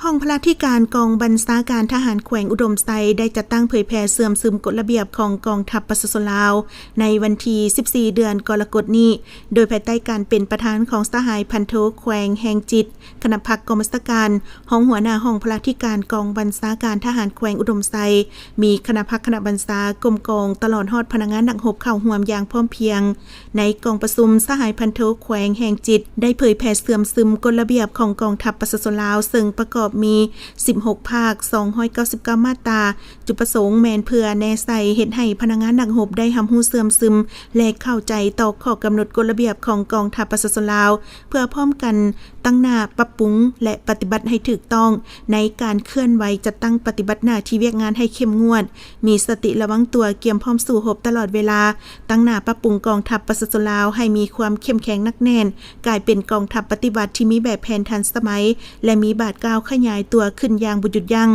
ຫ້ອງພະລາທິການກອງບັນຊາການທະຫານແຂວງອຸດົມໄຊ ໄດ້ຈັດຕັ້ງເຜີຍແຜ່ເຊື່ອມຊຶມກົດລະບຽບຂອງກອງທັບປະຊາຊົນລາວ ໃນວັນທີສິບສີ່ ເດືອນກໍລະກົດນີ້ ໂດຍພາຍໃຕ້ການເປັນປະທານຂອງສະຫາຍພັນໂທ ແຂວງແຮງຈິດ ຄະນະພັກກອງບັນຊາການ, ຮອງຫົວໜ້າຫ້ອງພະລາທິການກອງບັນຊາການທະຫານແຂວງອຸດົມໄຊ, ມີຄະນະພັກຄະນະບັນຊາ, ກົມກອງ ຕະຫຼອດຮອດພະນັກງານນັກຮົບເຂົ້າຮ່ວມຢ່າງພ້ອມພຽງ. ໃນກອງປະຊຸມ, ສະຫາຍພັນໂທ ແຂວງແຮງຈິດ ໄດ້ເຜີຍແຜ່ເຊື່ອມຊຶມກົດລະບຽບຂອງກອງທັບປະຊາຊົນລາວ, ເຊິ່ງປະກອບມີສິບຫົກພາກ, ສອງຮ້ອຍເກົ້າສິບເກົ້າມາດຕາ. ຈຸດປະສົງແມ່ນເພື່ອແນໃສ່ເຮັດໃຫ້ພະນັກງານນັກຮົບໄດ້ຮັບຮູ້ເຊື່ອມຊຶມ ແລະ ເຂົ້າໃຈຕໍ່ຂໍ້ກຳນົດກົດລະບຽບຂອງກອງທັບປະຊາຊົນລາວ, ເພື່ອພ້ອມກັນຕັ້ງໜ້າປັບປຸງ ແລະ ປະຕິບັດໃຫ້ຖືກຕ້ອງໃນການເຄື່ອນໄຫວຈັດຕັ້ງປະຕິບັດໜ້າທີ່ວຽກງານໃຫ້ເຂັ້ມງວດ, ມີສະຕິລະວັງຕົວ, ກຽມພ້ອມສູ້ຮົບຕະຫຼອດເວລາ, ຕັ້ງໜ້າປັບປຸງກອງທັບປະຊາຊົນລາວໃຫ້ມີຄວາມເຂັ້ມແຂງໜັກແໜ້ນ, ກາຍເປັນກອງທັບປະຕິວັດທີ່ມີແບບແຜນທັນສະໄໝ ແລະ ມີບາດກ້າວຂະຫຍາຍຕົວຂຶ້ນຢ່າງບໍ່ຢຸດຢັ້ງ.